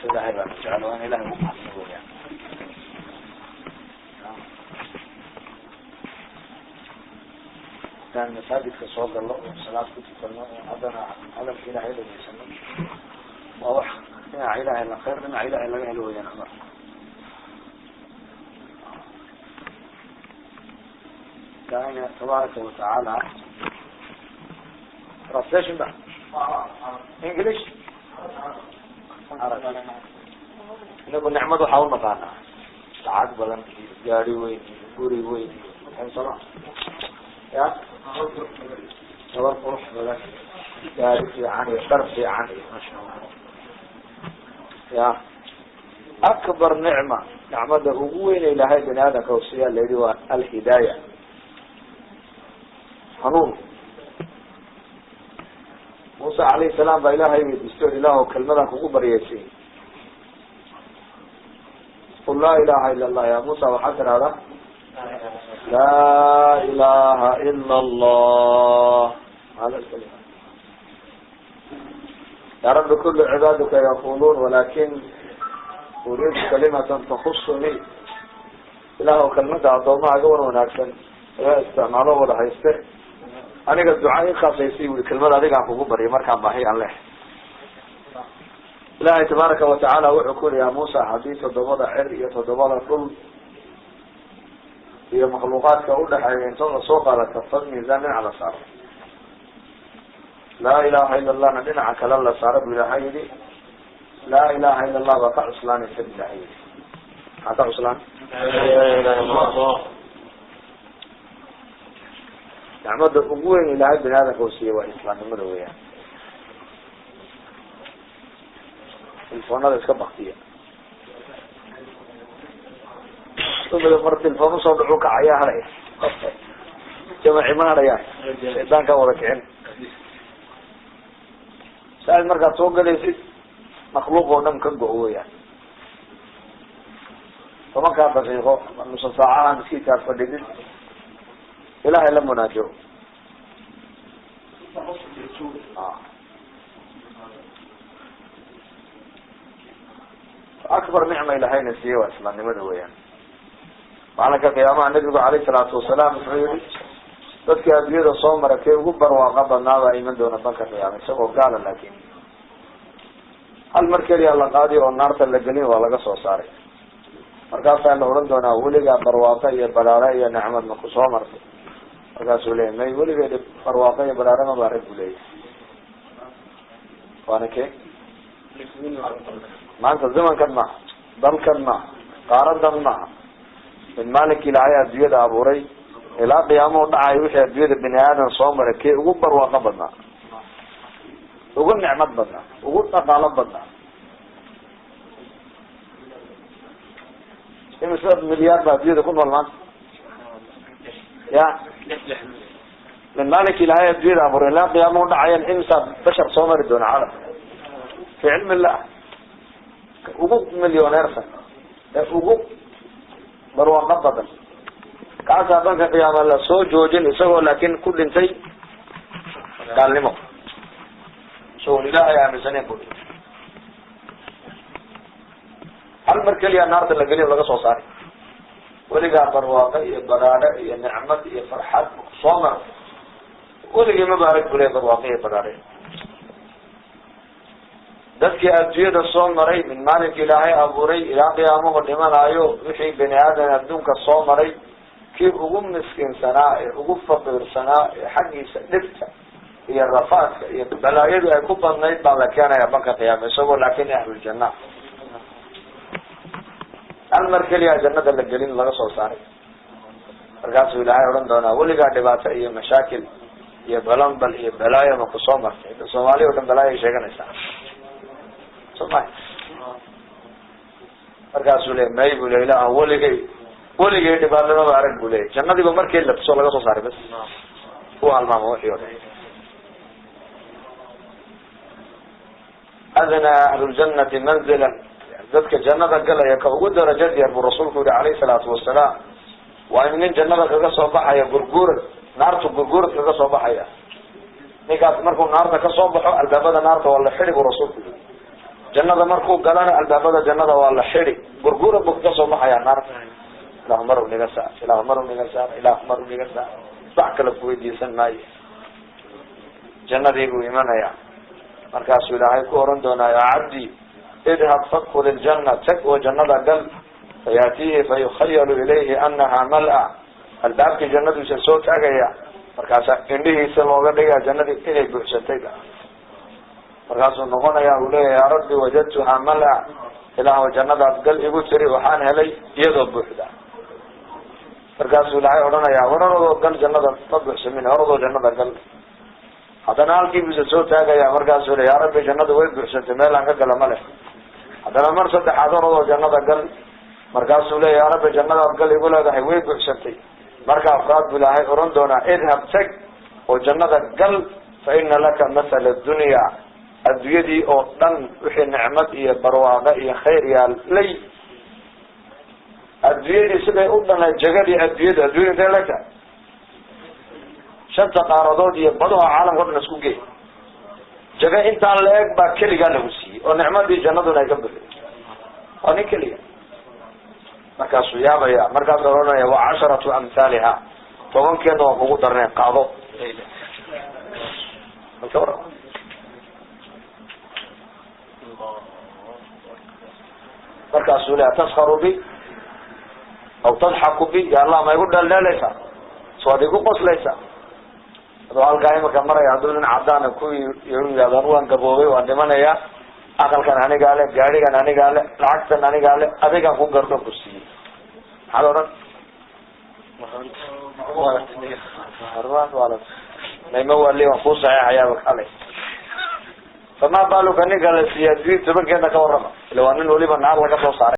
Ilaahay baa jecel, waa in Ilahay ugu mahadsan weeyaan. Intaan masaajidka soo gallo oo salaad ku tukano oo haddana hadalka Ilaahay dhageysano, waa wax dhinaca Ilahay la khayr, dhinaca Ilahay laga helo weeyaan. Amar Ilaahayna tabaaraka watacaala. Translation ba English Arabi. Inagu nicmad waxaa u naqaanaa lacag badan iyo gaari weyn iyo guri weyn iyo soma ya gabar qurux badan, gaari fiican iyo dhar fiican iyo masha Allah. Ya akbar nicma, nicmada ugu weyn Ilaahay bini aadamka usiiyaa la yidhi waa alhidaaya, hanuun. Musa calayhi salaam baa Ilaahay weydiistay, Ilaah kelmadan kugu baryeysay, qul laa ilaha ila Allah. Ya Musa, waxaad tirahdaa laa ilaha ila Allah. Hada kalima ya rabbi kulu cibaadika yaquluun, walakin uriidu kalimatan takusuni. Ilaah kelmada addoomaha ga wan wanaagsan ayaa isticmaalo wada hayste, aniga duca i khasaysay ui, kelmada adigaan kugu baryo markaan baahi aan leh. Ilaahay tabaaraka watacaala wuxuu ku yuri, ya Musa, haddii toddobada cer iyo toddobada dhul iyo makhluuqaadka udhaxeeya intood la soo qaada kafad miisaan dhinaca la saaro, laa ilaha ila allahna dhinaca kale la saaro, bu Ilaahay yihi, laa ilaha ila Allah baa ka cuslaanaysa, bu Ilahay yihi. Maxaa ka cuslaan? Nicmada ugu weyn Ilaahay bini aadamka u siiyey waa islaamnimada weeyaan. Telefoonada iska baktiya, mar telefoon usoo dhacu kacayaa hadhaya, jamaci ma hadhayaan, shaydaankaa wada kicin. Saaid markaad soo galaysid makhluuq oo dhan ka go- weeyaan. 10-kaa daqiiqo, nusa saacaha miskiidkaad fadhidid, Ilahay la munaajo. Akbar nicma Ilahayna siiyey waa islaamnimada weeyaan. Maalinka qiyaamaha nabigu calayhi salaatu wasalaam wuxuu yihi, dadkii adduunyada soo mara kee ugu barwaaqa badnaa baa iman doona banka qiyaama isagoo gaala, laakin hal mar keliya la qaadi oo naarta la gelin, waa laga soo saaray. Markaasaa la odhan doonaa, weligaa barwaaqo iyo balaare iyo nicmad ma ku soo martay? Markaasuu leeyay, may, weligeed barwaaqo iyo balaare ma baarag, bu leeyahy. Waana ke maanta zamankan maha, dalkan maha, qaaradan maha, min maalinkii Ilaahay adduunyada abuuray ilaa qiyaamahu dhacayo, wixii adduunyada bini aadan soo maray kee ugu barwaaqo badnaa, ugu nicmad badnaa, ugu dhaqaalo badnaa? Imise milyaar baa adduunyada ku nool maanta? Ya min maalinki Ilaahay adduunyada abuuray ilaa qiyaamahu dhacayan, imisa bashar soo mari doona caalamka? Fi cilmi illah, ugu milyoneersan ee ugu barwaaqo badan kaasaa banka qiyaama la soo joojin, isagoo laakin ku dhintay gaalnimo, isagoon Ilaahay aaminsaneyn ku dhintay. Hal mar keliya naarta la geliyo, laga soo saaray. Weligaa barwaaqo iyo baraare iyo nicmad iyo farxad soo mara? Weligii ma baarag bule barwaaqo iyo baraare. Dadkii adduunyada soo maray min maalinka Ilaahay abuuray ilaa qiyaamuhu dhimanaayo, wixii bini aadan adduunka soo maray kii ugu miskiinsanaa ee ugu faqiirsanaa ee xaggiisa dhibta iyo rafaadka iyo balaayadu ay ku badnayd baa la keenaya banka qiyaama, isagoo laakin ahluljanna. Hal mar keliya jannada la gelin, laga soo saaray. Markaasuu Ilaahay odhan doonaa, weligaa dhibaato iyo mashaakil iyo balanbal iyo balaayo ma ku soo martay? Soomaaliya o dhan balaayay sheeganaysaa, soo ma? Markaasuu leey, may, bu ley, ilaah weligay weligay dhibaatnimaba arag, bu leeyay. Jannadiiba markii la tuso laga soo saaray, bas u halmaamo wixii o dhan. Adnaa ahluljannati manzilan, dadka jannada galaya ka ugu darajad yar, buu rasuulku yihi calayhi salaatu wasalaam, waa in nin jannada kaga soo baxaya gurguurad, naartu gurguurad kaga soo baxaya. Ninkaas markuu naarta kasoo baxo, albaabada naarta waa la xidi, buu rasuulku yihi. Jannada markuu galana albaabada jannada waa la xidhi, gurgura buu kaga soo baxayaa naarta. Ilaahu marow naga saar, ilaahu marow naga saar, ilaahu marow naga saar, wax kale ku weydiisan maayo. Jannadii buu imanayaa, markaasuu ilaahay ku oran doonaa yaa cabdi idhab fadkul iljanna, tag oo jannada gal. Fayaatiihi fayukhayalu ilayhi anaha mal-a, albaabkii jannadiisa soo taagaya, markaasaa indhihiisa looga dhigaya jannadii inay buuxsantayba. Markaasuu noqonayaa uu leeyahay yaa rabbi wajadtuhaa mal-a, ilaahw jannadaad gal igu tiri waxaan helay iyadoo buuxda. Markaasuu ilaahay odhanayaa war orodoo gal jannada ma buuxsamin, orodoo jannada gal. Haddana halkii buusa soo taagaya, markaasuu le yaa rabbi jannadu way buuxsantay, meel aan ka gala ma leh. Haddana mar saddexaad orodoo jannada gal. Markaasuu leya yaa rabbi jannadaad gal igu leedahay way buuxsantay. Marka afraad buu ilaahay oran doonaa idhab tag oo jannada gal, fa ina laka mathala addunya, addunyadii oo dhan wixii nicmad iyo barwaaqo iyo khayr yaalay, addunyadii siday u dhanay jagadii addunyada, addunyada intay lagtahay shanta qaaradood iyo badaha caalamka o dhan isku gey, jaga intaan la eg baa keligaa lagu siiyey oo nicmadii jannaduna ay ka buxday, waa nin keliga. Markaasuu yaabaya, markaasuu ohanaya wa casharatu amhaaliha, tobankeedna waa kugu darneen qaado. Markaasuu leya taskaru bi aw tadxaku bi, ya allah ma igu dheeldheelaysaa, so waad igu qoslaysaa. Adoo halkaa imika maraya hadduu nin cadaana ku yihahdo anu waan gaboobay waan dhimanayaa, aqalkan anigaa le, gaarigan anigaa le, lacagtan anigaa le, adigaan ku gardo ku siiyey, maxaad odhan? Mayma waali waan kuu saxeexayaaba kalay. Famaa baaluka ninka la siiyey adduunya tobankeedna ka warrama, ila waa nin weliba naar laga soo saaray.